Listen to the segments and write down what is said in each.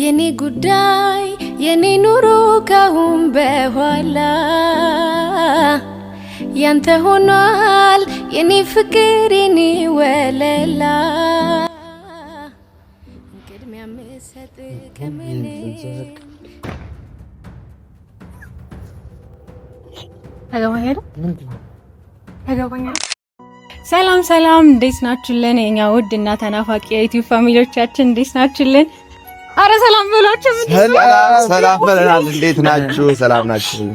የኔ ጉዳይ የኔ ኑሮ ካሁን በኋላ ያንተ ሆኗል፣ የኔ ፍቅር የኔ ወለላ፣ ቅድሚያ ምሰጥ ከምን ሰላም ሰላም፣ እንዴት ናችሁልን? የኛ ውድ እና ተናፋቂ የዩቲዩብ family ዎቻችን እንዴት ናችሁልን? አረ ሰላም በሏቸው። ሰላም በለናል። እንዴት ናችሁ? ሰላም ናችሁ?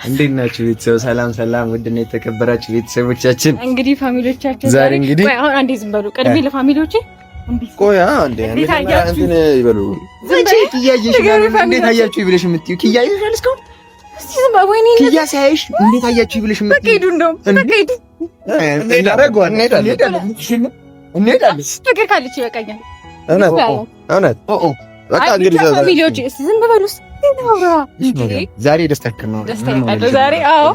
እንዴት ናችሁ ቤተሰብ? ሰላም ሰላም። ውድና የተከበራችሁ ቤተሰቦቻችን እንግዲህ family ዎቻችን ዛሬ እንግዲህ ቆይ አሁን አንዴ ዝም በሉ። ቅድሜ ለ family ዎቼ ቆይ አንዴ እንትን ይበሉ። እንዴት አያችሁ ብለሽ የምትይው ኪያ ይሻል እስካሁን እስቲ ዝም በሉ። ወይኔ ኪያ ሲያይሽ እንዴት አያችሁ ብለሽ የምትይው በቃ ሂዱ፣ እንደውም በቃ ሂዱ። እንሄዳለን እንሄዳለን። ፍቅር ካለች ይበቃኛል። እውነት እውነት። በቃ እንግዲህ family ዎች ዝም በሉ። ዛሬ ደስታ ነው። ዛሬ አዎ፣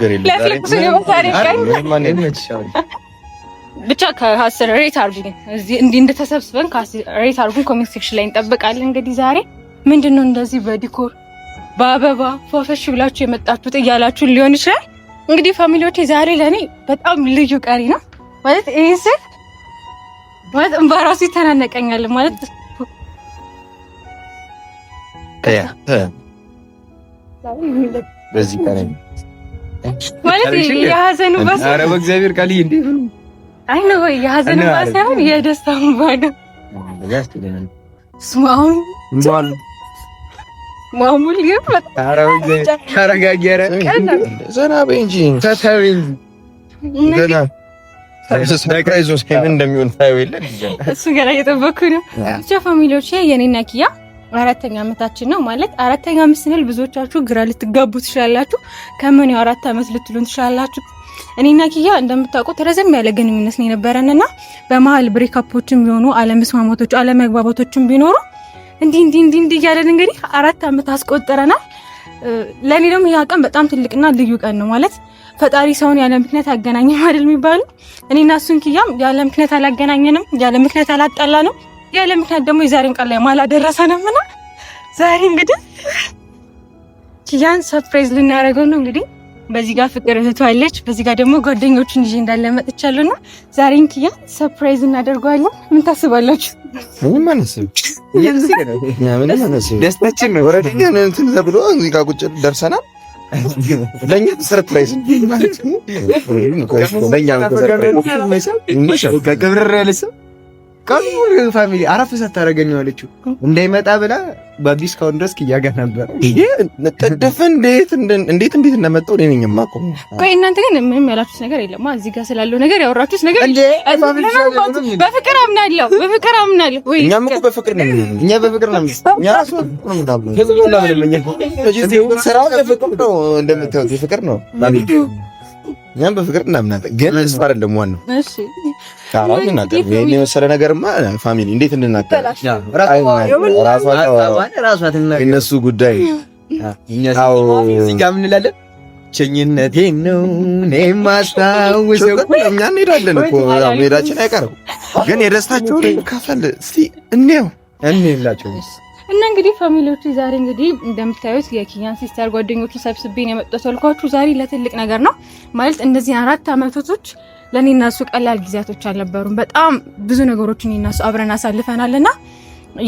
ብቻ ከ10 rate አድርጉኝ። እዚህ እንዲህ እንደተሰብስበን ከ10 rate አድርጉን። Comment section ላይ እንጠብቃለን። እንግዲህ ዛሬ ምንድነው እንደዚህ በ decor በአበባ ፏፈሽ ብላችሁ የመጣችሁት እያላችሁን ሊሆን ይችላል። እንግዲህ family ዎቼ ዛሬ ለእኔ በጣም ልዩ ቀን ነው። ማለት ይህ ስል ማለት እንባ እራሱ ይተናነቀኛል ማለት በዚህ ቀን ማለት የሀዘኑ እንባ ኧረ በእግዚአብሔር ቃልዬ እንዴ! አይ ነው የሀዘኑ እንባ ሳይሆን የደስታ እንባ ነው። ማሙል ግን ተረጋጊ፣ ኧረ ዘና በይ እንጂ ተተበይ እንጂ ገና surprise ኡ ምን እንደሚሆን ታየው የለ እሱ ገና እየጠበኩ ነው። ብቻ family ዎቼ የኔና ኪያ አራተኛ ዓመታችን ነው። ማለት አራተኛ ዓመት ስንል ብዙዎቻችሁ ግራ ልትጋቡ ትችላላችሁ። ከምን ያው 4 ዓመት ልትሉን ትችላላችሁ። እኔና ኪያ እንደምታውቁት ረዘም ያለ ግንኙነት ነው የነበረንና በመሀል breakup ኦችም ቢሆኑ አለመስማማቶች፣ አለመግባባቶችም ቢኖሩ እንዲህ እንዲህ እንዲህ እንዲህ እያለን እንግዲህ 4 ዓመት አስቆጥረናል። ለእኔ ደግሞ ያ ቀን በጣም ትልቅና ልዩ ቀን ነው። ማለት ፈጣሪ ሰውን ያለ ምክንያት አያገናኝም አይደል የሚባለው። እኔና እሱን ኪያም ያለ ምክንያት አላገናኘንም፣ ያለ ምክንያት አላጣላንም፣ ያለ ምክንያት ደግሞ የዛሬን ቀን ላይ አላደረሰንም እና ዛሬ እንግዲህ ኪያን surprise ልናደርገው ነው። እንግዲህ በዚህ ጋር ፍቅር እህቱ አለች፣ በዚህ ጋር ደግሞ ጓደኞቹን ይዤ እንዳለ መጥቻለሁና ዛሬን ኪያን surprise እናደርገዋለን። ምን ታስባላችሁ? ምንም አናስብም። ምንም ደስታችን ነው። Already እንትን ተብሎ እዚህ ጋር ቁጭ ደርሰናል። ለእኛ surprise ለእኛ ገብረር ያለ ሰው ቀኑ family አረፍ ሳታደርገኝ አለችው እንዳይመጣ ብላ ባቢ እስካሁን ድረስ ኪያ ጋር ነበር። ጥድፍ እንዴት እንዴት እንዴት እንደመጣሁ እኔ ነኝ የማውቀው። ቆይ እናንተ ግን ምንም ያላችሁት ነገር የለም። እዚህ ጋር ስላለው ነገር ያወራችሁት ነገር በፍቅር አምናለሁ፣ በፍቅር አምናለሁ። ወይ እኛም እኮ በፍቅር ነው፣ እኛ በፍቅር ነው። እኛ ራሱ ስራው የፍቅር ነው፣ እንደምታዩት የፍቅር ነው። እኛም በፍቅር እናምናለን፣ ግን እሱ አይደለም ዋናው። እሺ ይሄን የመሰለ ነገርማ family እንዴት እንናገር? የእነሱ ጉዳይ። እዚህ ጋር ምን እንላለን? ብቸኝነቴን ነው እኔ የማስታውሰው። እኛ እንሄዳለን እኮ መሄዳችን አይቀርም፣ ግን የደስታቸውን ካፈል እስቲ እንየው እንላቸው። እና እንግዲህ family ዎቹ ዛሬ እንግዲህ እንደምታዩት የኪያን sister ጓደኞቹን ሰብስቤ ነው የመጣሁት አልኳችሁ። ዛሬ ለትልቅ ነገር ነው። ማለት እንደዚህ 4 አመቶች ለእኔ እና እሱ ቀላል ጊዜያቶች አልነበሩም። በጣም ብዙ ነገሮችን እኔና እሱ አብረን አሳልፈናል እና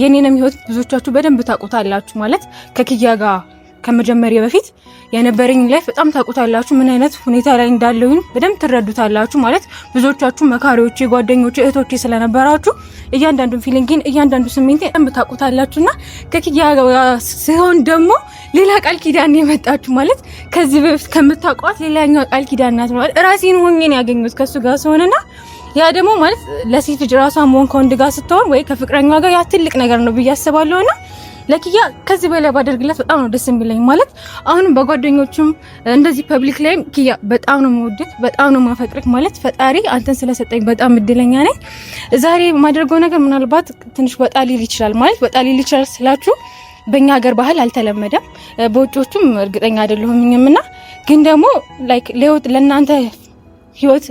የኔንም ህይወት ብዙዎቻችሁ በደንብ ታውቁታላችሁ። ማለት ከኪያ ጋር ከመጀመሪያ በፊት የነበረኝ life በጣም ታውቁታላችሁ። ምን አይነት ሁኔታ ላይ እንዳለሁኝ በደንብ ትረዱታላችሁ። ማለት ብዙዎቻችሁ መካሪዎቼ፣ ጓደኞቼ፣ እህቶቼ ስለነበራችሁ እያንዳንዱን feeling ኤን እያንዳንዱ ስሜቴ በደንብ ታውቁታላችሁና ከኪያ ጋር ሲሆን ደግሞ ሌላ ቃል ኪዳን የመጣችሁ፣ ማለት ከዚህ በፊት ከምታውቋት ሌላኛው ቃል ኪዳን ናት። ማለት ራሴን ሆኜ ነው ያገኘሁት ከሱ ጋር ሲሆንና ያ ደግሞ ማለት ለሴት ልጅ ራሷን መሆን ከወንድ ጋር ስትሆን ወይ ከፍቅረኛዋ ጋር ያ ትልቅ ነገር ነው ብዬ አስባለሁና ለኪያ ከዚህ በላይ ባደርግላት በጣም ነው ደስ የሚለኝ። ማለት አሁንም በጓደኞቹም እንደዚህ public ላይም ኪያ በጣም ነው የምወድህ፣ በጣም ነው የማፈቅርህ። ማለት ፈጣሪ አንተን ስለሰጠኝ በጣም እድለኛ ነኝ። ዛሬ የማደርገው ነገር ምናልባት ትንሽ ወጣ ሊል ይችላል። ማለት ወጣ ሊል ይችላል ስላችሁ በእኛ ሀገር ባህል አልተለመደም፣ በውጮቹም እርግጠኛ አይደለሁም እና ግን ደግሞ like ለህይወት ለእናንተ ህይወት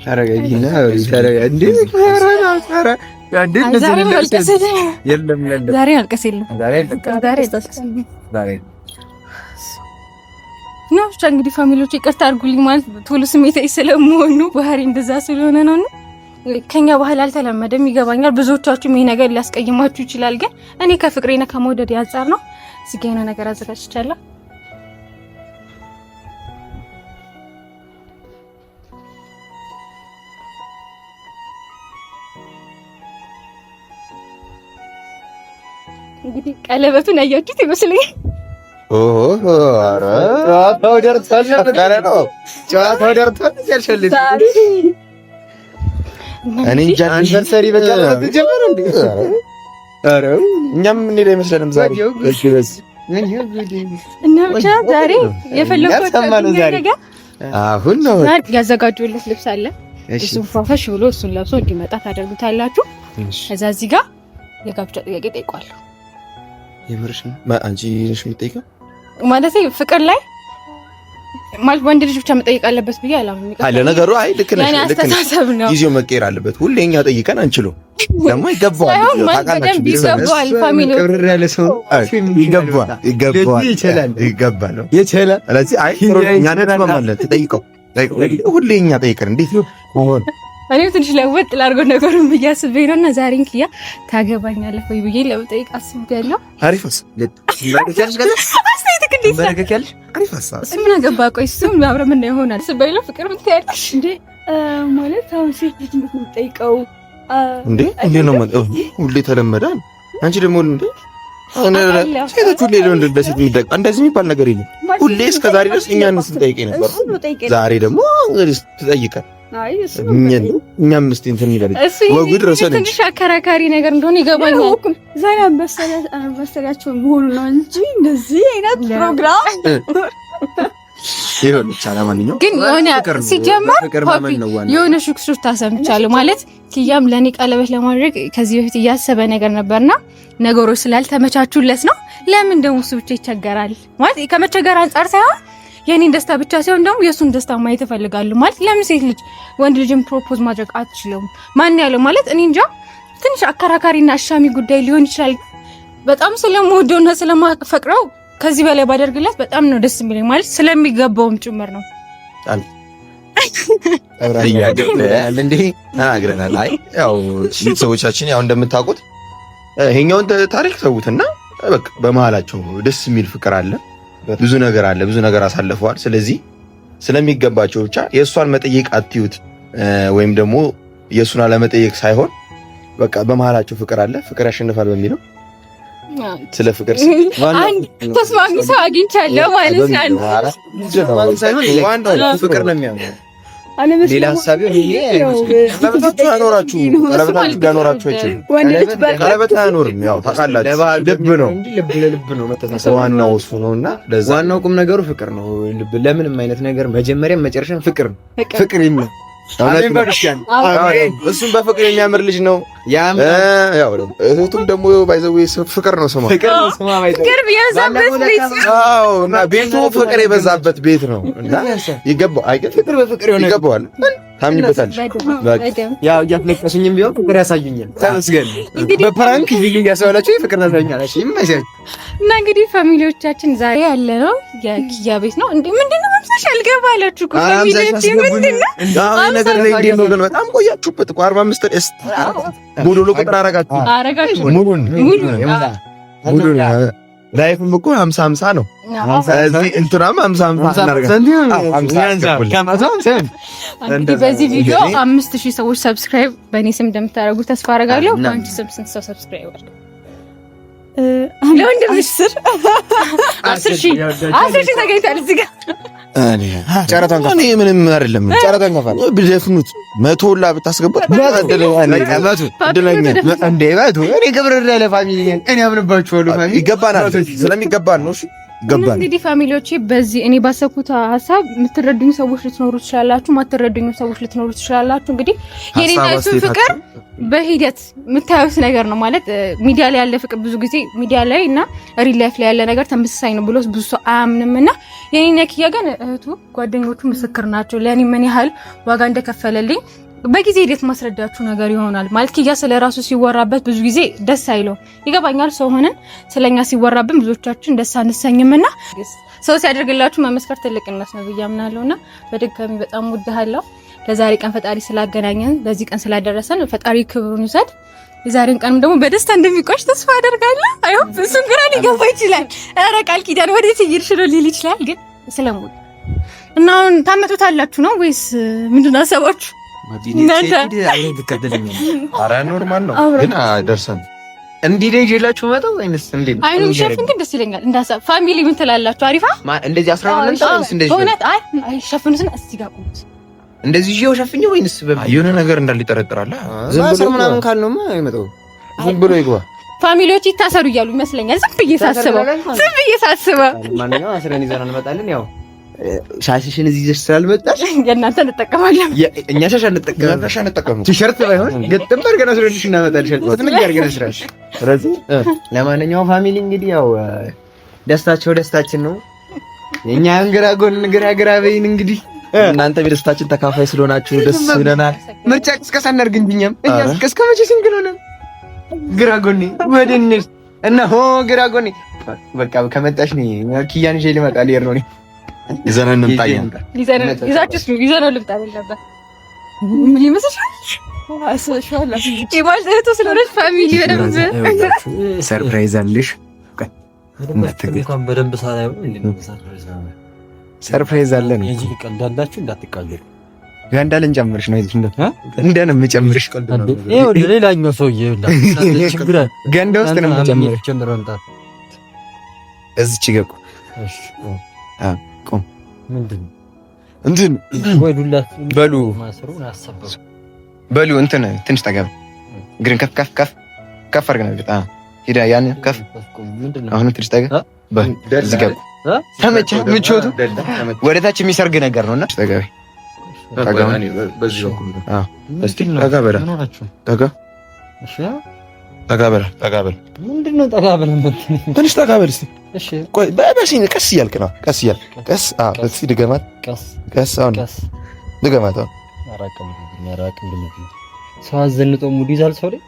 ተረጋጊና ተረጋጊ። እንዴ ኧረ ዛሬ ማልቀስ የለም። ዛሬ ነው ብቻ እንግዲህ family ዎች ይቅርታ አድርጉልኝ። ማለት ቶሎ ስሜታዊ ስለመሆኑ ባህሪ እንደዛ ስለሆነ ነው። ከኛ ባህል አልተለመደም፣ ይገባኛል። ብዙዎቻችሁም ይሄ ነገር ሊያስቀይማችሁ ይችላል። ግን እኔ ከፍቅሬና ከመውደድ አንጻር ነው። እዚህ ጋ የሆነ ነገር አዘጋጅቻለሁ። እንግዲህ ቀለበቱን ያያችሁት ይመስለኛል። ጨዋታው ደርቷል። እኔ እንጃ anniversary በቃ ጀመረ እንዴ? ኧረ እኛም የምንሄድ አይመስለንም ዛሬ። እና ብቻ ዛሬ የፈለኩት ነገር አሁን ነው ያዘጋጁለት ልብስ አለ። እሱን ፏፈሽ ብሎ እሱን ለብሶ እንዲመጣ ታደርጉታላችሁ። ከዛ እዚህ ጋር የጋብቻ ጥያቄ ጠይቋለሁ። የምርሽ ነው አንቺ ነሽ የምትጠይቀው? ማለት ፍቅር ላይ ማለት ወንድ ልጅ ብቻ መጠየቅ አለበት ብዬ አላምንም። አለ ነገሩ። አይ ልክ ነሽ፣ ልክ ነሽ። ጊዜው መቀየር አለበት። ሁሌ እኛ ጠይቀን አንችልም። ደግሞ ይገባዋል፣ ይገባዋል፣ family ቅብርር ያለ ሰው ይገባዋል፣ ይገባዋል፣ ይገባል፣ ይችላል። ስለዚህ አይ እኛ እንስማማለን። ትጠይቀው፣ ሁሌ እኛ ጠይቀን እንዴት ነው እኔም ትንሽ ለወጥ ላድርገው ነገሩን ብዬ አስቤ ነው። እና ዛሬን ኪያ ታገባኛለህ ወይ ብዬ ለመጠየቅ አስቤያለሁ። አሪፍ እሱ ምን አገባ? ቆይ እሱም አብረን ምን ይሆናል ስበይለው ፍቅር ምን ትያለሽ እንዴ? ማለት አሁን ሴት ልጅ እንዴት ነው የምጠይቀው እንዴ? እንዴ ነው ሁሌ ተለመደ። አንቺ ደግሞ እንዴ ሴቶች ሁሌ ለሴት የሚጠይቅ እንደዚህ የሚባል ነገር የለም። ሁሌ እስከ ዛሬ ድረስ እኛን ስንጠይቅ ነበር። ዛሬ ደግሞ ትጠይቀን እኛም እስኪ እንትን ይላል ወጉ ድረሰን ትንሽ አከራካሪ ነገር እንደሆነ ይገባኛል። ዛሬ አንበሳሪያቸው መሆኑ ነው እንጂ እንደዚህ አይነት ፕሮግራም ይሁን ይቻላል። ማንኛውም ግን የሆነ ሲጀመር የሆነ ሹክሹክታ ሰምቻለሁ። ማለት ኪያም ለእኔ ቀለበት ለማድረግ ከዚህ በፊት እያሰበ ነገር ነበርና ነገሮች ስላልተመቻቹለት ነው። ለምን ደግሞ እሱ ብቻ ይቸገራል? ማለት ከመቸገር አንጻር ሳይሆን የኔን ደስታ ብቻ ሳይሆን ደግሞ የእሱን ደስታ ማየት እፈልጋለሁ። ማለት ለምን ሴት ልጅ ወንድ ልጅን propose ማድረግ አትችልም? ማን ያለው ማለት እኔ እንጃ። ትንሽ አከራካሪና አሻሚ ጉዳይ ሊሆን ይችላል። በጣም ስለምወደውና ስለማፈቅረው ከዚህ በላይ ባደርግለት በጣም ነው ደስ የሚለኝ፣ ማለት ስለሚገባውም ጭምር ነው። ተናግረናል። አይ ያው ቤተሰቦቻችን ያው እንደምታውቁት ይሄኛውን ታሪክ ተዉትና በቃ በመሀላቸው ደስ የሚል ፍቅር አለ፣ ብዙ ነገር አለ፣ ብዙ ነገር አሳልፈዋል። ስለዚህ ስለሚገባቸው ብቻ የእሷን መጠየቅ አትዩት፣ ወይም ደግሞ የእሱን አለመጠየቅ ሳይሆን በቃ በመሀላቸው ፍቅር አለ፣ ፍቅር ያሸንፋል በሚለው ስለ ፍቅር ተስማሚ ሰው አግኝቻለሁ ማለት ነው። ፍቅር ነው የሚያምነው ሌላ ሀሳብ ቀለበታችሁ አያኖራችሁ፣ ቀለበታችሁ ሊያኖራችሁ አይችልም። ቀለበት አያኖርም። ያው ታውቃላችሁ፣ ልብ ነው ልብ ለልብ ነው መተሳሰብ፣ ዋናው እሱ ነው። እና ዋናው ቁም ነገሩ ፍቅር ነው። ልብ ለምንም አይነት ነገር መጀመሪያም መጨረሻም ፍቅር ነው። ፍቅር ይምላ እሱም በፍቅር የሚያምር ልጅ ነው። ያው እህቱም ደግሞ by the way ፍቅር ነው ስሟ፣ ፍቅር የበዛበት ቤት እና ቤቱ ፍቅር የበዛበት ቤት ነው እና ይገባዋል። ፍቅር በፍቅር የሆነ ይገባዋል። ታምኝበታለሽ። ያው እያስለቀሱኝም ቢሆን ፍቅር ያሳዩኛል። ተመስገን። በ prank እያስባላችሁ ፍቅር ታሳዩኛላችሁ። ይመቻል። እና እንግዲህ family ዎቻችን ዛሬ ያለ ነው የኪያ ቤት ነው። እንዴ ምንድነው መምሰሽ አልገባ አላችሁ እኮ family ዎች፣ ምንድነው ነገር ላይ እንዴት ነው ግን? በጣም ቆያችሁበት እኮ 45 ጎዶሎ ቁጥር አረጋችሁ አረጋችሁ ሙሉን ሙሉን life ም እኮ 50 50 ነው። ስለዚህ እንትናም 50 50 እናደርጋለን። እንግዲህ በዚህ ቪዲዮ 5000 ሰዎች subscribe በእኔ ስም እንደምታደርጉ ተስፋ አደርጋለሁ። በአንቺ ስም ስንት ሰው subscribe አድርግ? ለወንድምሽ ስር 10,000 10,000 ተገኝቷል እዚህ ጋር እኔ ምንም አይደለም። ጨረታን ከፋል ብደፍኑት መቶ ላ ብታስገቡት ይገባናል፣ ስለሚገባን ነው። ይገባል። እንግዲህ family ዎቼ በዚህ እኔ ባሰብኩት ሀሳብ የምትረዱኝ ሰዎች ልትኖሩ ትችላላችሁ፣ ማትረዱኝ ሰዎች ልትኖሩ ትችላላችሁ። እንግዲህ የኔና የሱ ፍቅር በሂደት የምታዩት ነገር ነው። ማለት ሚዲያ ላይ ያለ ፍቅር ብዙ ጊዜ ሚዲያ ላይ እና real life ላይ ያለ ነገር ተመሳሳይ ነው ብሎ ብዙ ሰው አያምንም። እና የኔና ኪያ ግን እህቱ ጓደኞቹ ምስክር ናቸው ለእኔ ምን ያህል ዋጋ እንደከፈለልኝ በጊዜ ሂደት ማስረዳችሁ ነገር ይሆናል። ማለት ኪያ ስለ ራሱ ሲወራበት ብዙ ጊዜ ደስ አይለው፣ ይገባኛል። ሰው ሆነን ስለኛ ሲወራብን ብዙዎቻችን ደስ አንሰኝምና ሰው ሲያደርግላችሁ መመስከር ትልቅነት ነው ብዬ አምናለሁና በድጋሚ በጣም ወድሃለሁ። ለዛሬ ቀን ፈጣሪ ስላገናኘን፣ ለዚህ ቀን ስላደረሰን ፈጣሪ ክብሩን ይውሰድ። የዛሬን ቀንም ደግሞ በደስታ እንደሚቋጭ ተስፋ አደርጋለሁ። I hope እሱን ግራ ሊገባ ይችላል። ኧረ ቃል ኪዳን ወዴት እየሄድሽ ነው ሊል ይችላል። ግን ስለምወድ እና አሁን ታመጡታላችሁ ነው ወይስ ምንድን ነው ሀሳባችሁ? ኧረ normal ነው ግን ደርሰን እንዲህ ነው ይዤላችሁ መጣው ወይንስ እንዴት ነው? አይኑ ሸፍን ግን ደስ ይለኛል። እንደ ሀሳብ family ምን ትላላችሁ? አሪፋ እንደዚህ 11 ነው ወይንስ እንደዚህ? በእውነት አይ አይ ሸፍኑትን እስቲ ጋር ቁሙት። እንደዚህ ይዤው ሸፍኜ ወይንስ የሆነ ነገር እንዳለ ይጠረጥራል። ዝም ብሎ ምናምን ካልነውማ አይመጣውም። ዝም ብሎ ይግባ። family ዎች ይታሰሩ እያሉ ይመስለኛል። ዝም ብዬ ሳስበው ዝም ብዬ ሳስበው ማንኛውም አስረን ይዘን እንመጣለን። ያው ሻሽሽን እዚህ ይዘሽ ስላልመጣሽ የእናንተ እንጠቀማለን። እኛ ሻሽ አንጠቀምም፣ ሻሽ አንጠቀምም። ቲሸርት ባይሆን ግጥም አድርገን አስረንሽ እናመጣልሻለን። ጥንቅ አድርገን አስረንሽ። ስለዚህ ለማንኛውም family እንግዲህ ያው ደስታቸው ደስታችን ነው። የእኛን ግራ ጎን ግራ ግራ በይን እንግዲህ እናንተ የደስታችን ተካፋይ ስለሆናችሁ ደስ ይለናል። ምርጫ ቅስቀሳ እናድርግ እንጂ እኛም እኛ እስከ መቼ single ሆነን ግራ ጎኔ ወደንሽ እና ሆ ግራ ጎኔ በቃ ከመጣሽ ነው ኪያን ይዤ ልመጣ ልሄድ ነው። ይዘነው እንምጣ። ይዘነው ልምጣ ነበር። ምን ይመስልሻል? እህቱ ስለሆነች family በደንብ surprise አለሽ። surprise አለ ነው እንዳትቃለሉ። ገንዳ ልንጨምርሽ ነው። እንደ ነው የምጨምርሽ። ሌላኛው ሰውዬ ገንዳ ውስጥ ነው የምጨምርሽ። እዚች ገቁ ቁም። እንትን በሉ በሉ እንትን ትንሽ ጠጋ እግርን ከፍ ከፍ ከፍ ከፍ አድርገን ሂዳ ያን ከፍ አሁንም ትንሽ ጠጋ እዚህ ጋር ተመቸህ? ምቾቱ ወደ ታች የሚሰርግ ነገር ነውና ጠጋ ጠጋ በል ጠጋ በል ትንሽ ጠጋ በል እስኪ። ቆይ ቀስ እያልክ ነው። ቀስ እያልክ ቀስ። እስኪ ድገማት። ቀስ አሁን ድገማት። አሁን ሰው አዘንጦ mood ይዛል ሰው ላይ።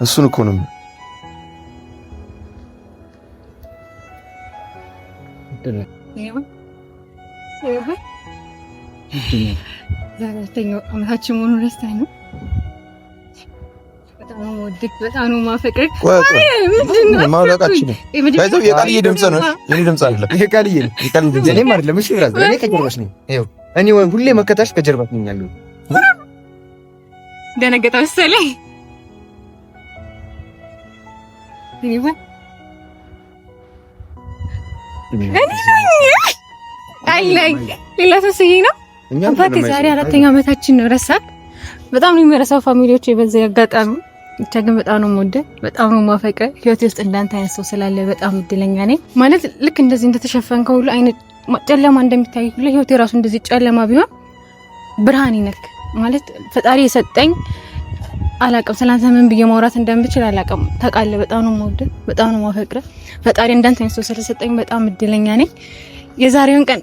እሱን እኮ ነው አራተኛው ዓመታችን መሆኑን ረስተህ ነው። በጣም ነው የማፈቅርህ። የቃልዬ ድምፅ ነው፣ የእኔ ድምፅ አይደለም። የቃልዬ ነው፣ የእኔም አይደለም። እሺ brother፣ እኔ ከጀርባሽ ነኝ። ይኸው እኔ ሁሌ መከታሽ ከጀርባሽ ነኝ ያለሁት። ደነገጠ መሰለኝ። ሌላ ሰው ስዬ ነው። አባቴ ዛሬ አራተኛ ዓመታችን ነው። ረሳክ? በጣም ነው የሚረሳው family ዎች በዚህ አጋጣሚ ብቻ ግን በጣም ነው የምወደው፣ በጣም ነው የማፈቅረው። ህይወቴ ውስጥ እንዳንተ አይነት ሰው ስላለ በጣም እድለኛ ነኝ። ማለት ልክ እንደዚህ እንደተሸፈንከው ሁሉ አይነት ጨለማ እንደሚታይ ሁሉ ህይወቴ ራሱ እንደዚህ ጨለማ ቢሆን ብርሃን ይነክ ማለት ፈጣሪ የሰጠኝ አላቅም። ስላንተ ምን ብዬ ማውራት እንደምችል አላቅም። ታውቃለህ፣ በጣም ነው የምወደው፣ በጣም ነው የማፈቅረው። ፈጣሪ እንዳንተ አይነት ሰው ስለሰጠኝ በጣም እድለኛ ነኝ። የዛሬውን ቀን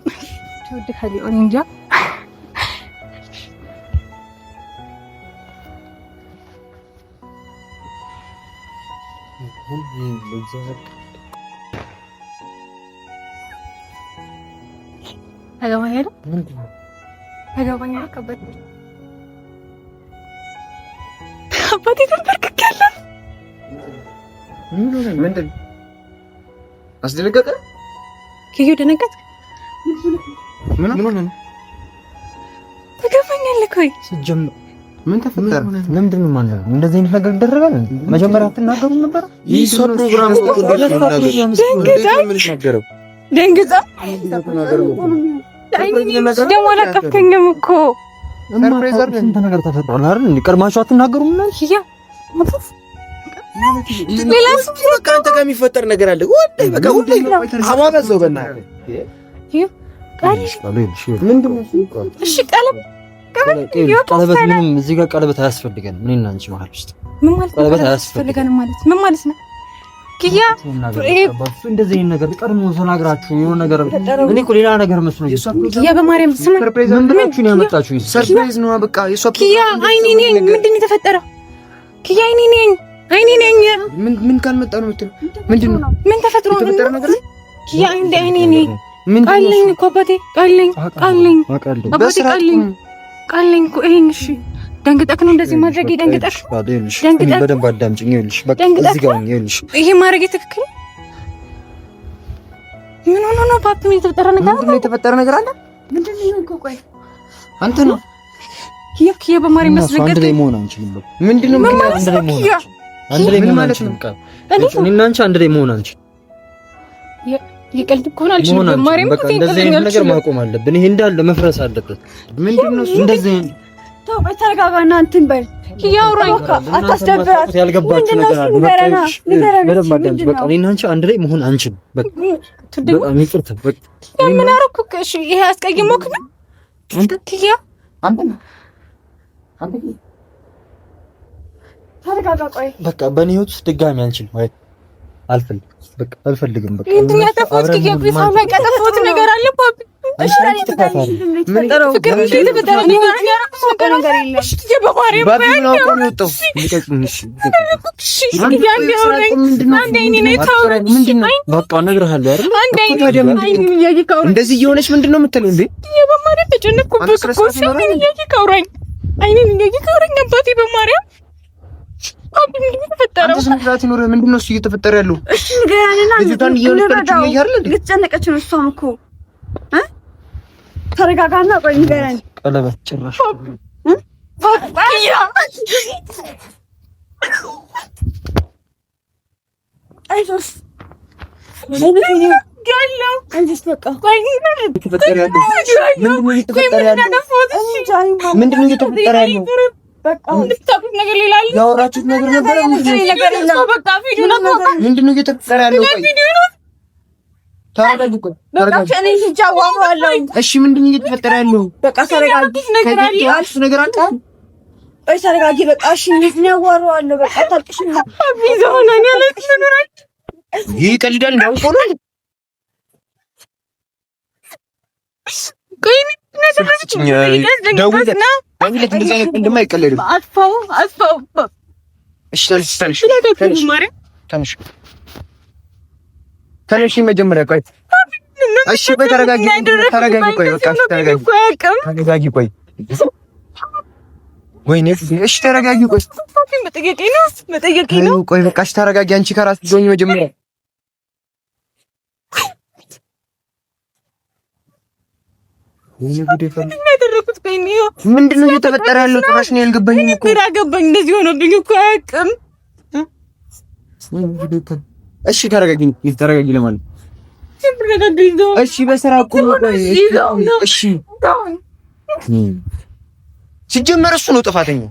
ትወድካለህ እንጃ አባቴ ተንበርክኬያለሁ። ምንድን ነው አስደነገጠ? ኪዩ ደነገጥክ? ምን ሆነ ነው? ትገፋኛለህ ወይ? ሲጀምር ምን ተፈጠረ? ለምንድን ነው ማለት ነው እንደዚህ አይነት ነገር ይደረጋል? መጀመሪያ አትናገሩም ነበር? ፕሮግራም ደንግጣ ደግሞ አላቀፍከኝም እኮ ስንት ነገር ተፈጥሯል አይደል? ቀድማችሁ አትናገሩም? ሌላ በቃ አንተ ጋር የሚፈጠር ነገር አለ። ወላሂ በቃ ሁሌ አባበዘው በእናትህ። እሺ ቀለበት ቀለበት ምንም እዚህ ጋር ቀለበት አያስፈልገንም። እኔና አንቺ መሀል ውስጥ ምን ማለት ነው? ቀለበት አያስፈልገንም ማለት ምን ማለት ነው? ኪያ እንደዚህ አይነት ነገር ቀድሞ ተናግራችሁ የሆነ ነገር እኔ እኮ ሌላ ነገር መስሎኝ። ኪያ በማርያም ስማ፣ ምን ብላችሁ ነው ያመጣችሁ? surprise ነው በቃ። የሷ ኪያ አይኔ ነኝ። ምንድን ነው የተፈጠረው? ኪያ አይኔ ነኝ፣ አይኔ ነኝ። ምን ምን ካልመጣ ነው የምትለው? ምንድን ነው? ምን ተፈጥሮ ነው? ነገር ኪያ እንደ አይኔ ነኝ። ቃልኝ እኮ አባቴ፣ ቃልኝ፣ ቃልኝ፣ አባቴ፣ ቃልኝ፣ ቃልኝ እኮ ይሄን። እሺ ደንግጠክ ነው እንደዚህ ማድረግ? ደንግጠክ ደንግጠክ በደንብ አዳምጪኝ። ይኸውልሽ በቃ እዚህ ጋር ይኸውልሽ፣ ይሄ ማድረግ ትክክል ምን ሆኖ ነው ፓፒ? ምን የተፈጠረ ነገር አለ? የተፈጠረ ነገር አለ? ምንድን ነው? እኮ ቆይ አንተ ነው ኪያ፣ ኪያ በማርያም መስነገር አንድ ላይ መሆን አንችልም። በቃ ምንድን ነው? አንድ ላይ መሆን አንድ ላይ መሆን አንችልም። እኔና አንቺ አንድ ላይ መሆን አንችልም። የቀልድ እኮ ነው አልችልም። በማርያም በቃ እንደዚህ አይነት ነገር ማቆም አለብን። ይሄ እንዳለ መፍረስ አለበት። ምንድን ነው እንደዚህ? ተው ቆይ ተረጋጋና እንትን በል። ኪያ አውራኝ፣ አታስደብራት። ያልገባችሁ ነገር አለ። በደንብ አዳምጪ። በቃ እኔና አንቺ አንድ ላይ መሆን አንችልም። በቃ በጣም ይቅርታ። በቃ ምን አደረኩ? እሺ ይሄ አስቀይሞክ ነው አንተ? ኪያ አንተ አንተ ተረጋጋ። ቆይ በቃ በእኔ ህይወት ውስጥ ድጋሚ አንችልም ማለት አልፈልግም። በቃ አልፈልግም። በቃ ምንድን ነው ያጠፋሁት? ኪያ ቆይ ሳላውቅ ያጠፋሁት ነገር አለ ፓፒ? እንደዚህ እየሆነች ምንድን ነው የምትለው እንዴ? በማርያም ተጨነቅኩበት እኮ። አይኔን እያየ ካውራኝ አባቴ በማርያም። ምንድን ነው እሱ እየተፈጠረ ያለው? እሺ ንገረንና እየተጨነቀች ነው እሷም እኮ። ተረጋጋና ቆይ ንገረን። ቀለበት ጭራሽ አይዞሽ ምንድን ነው እየተፈጠረ ያለው? ያወራችሁት ነገር ነበረ? ምንድን ነው እየተፈጠረ ያለው? ተረጋጊ። እሺ ምንድን ነው እየተፈጠረ ያለው? በቃ ተረጋጊ። ነገር አለ። ቆይ ተረጋጊ። በቃ እሺ፣ እኔ አዋራዋለሁ። በቃ አታልቅሽና። ይህ ይቀልዳል። እንዳውቆ ነው። ደውይለት። እንደዚህ አይነት ወንድማ አይቀለድም። አጥፋው፣ አጥፋው። እሺ ተነሽ፣ ተነሽ፣ ተነሽ፣ ተነሽ። መጀመሪያ ቆይ፣ እሺ ቆይ፣ ተረጋጊ፣ ተረጋጊ፣ ቆይ፣ በቃ ተረጋጊ፣ ተረጋጊ፣ ቆይ፣ ወይኔ፣ እሺ ተረጋጊ፣ ቆይ፣ መጠየቄ ነው፣ መጠየቄ ነው። ቆይ በቃ እሺ ተረጋጊ። አንቺ ከራስሽ ዞኝ መጀመሪያ። ምንድን ነው እየተፈጠረ ያለው? ጭራሽ ነው ያልገባኝም እኮ ግራ ገባኝ። እንደዚህ ሆኖብኝ እኮ አያውቅም። እሺ ተረጋጊ፣ ተረጋጊ ለማለት እሺ፣ በስራ ቁም። እሺ ሲጀመር እሱ ነው ጥፋተኛ።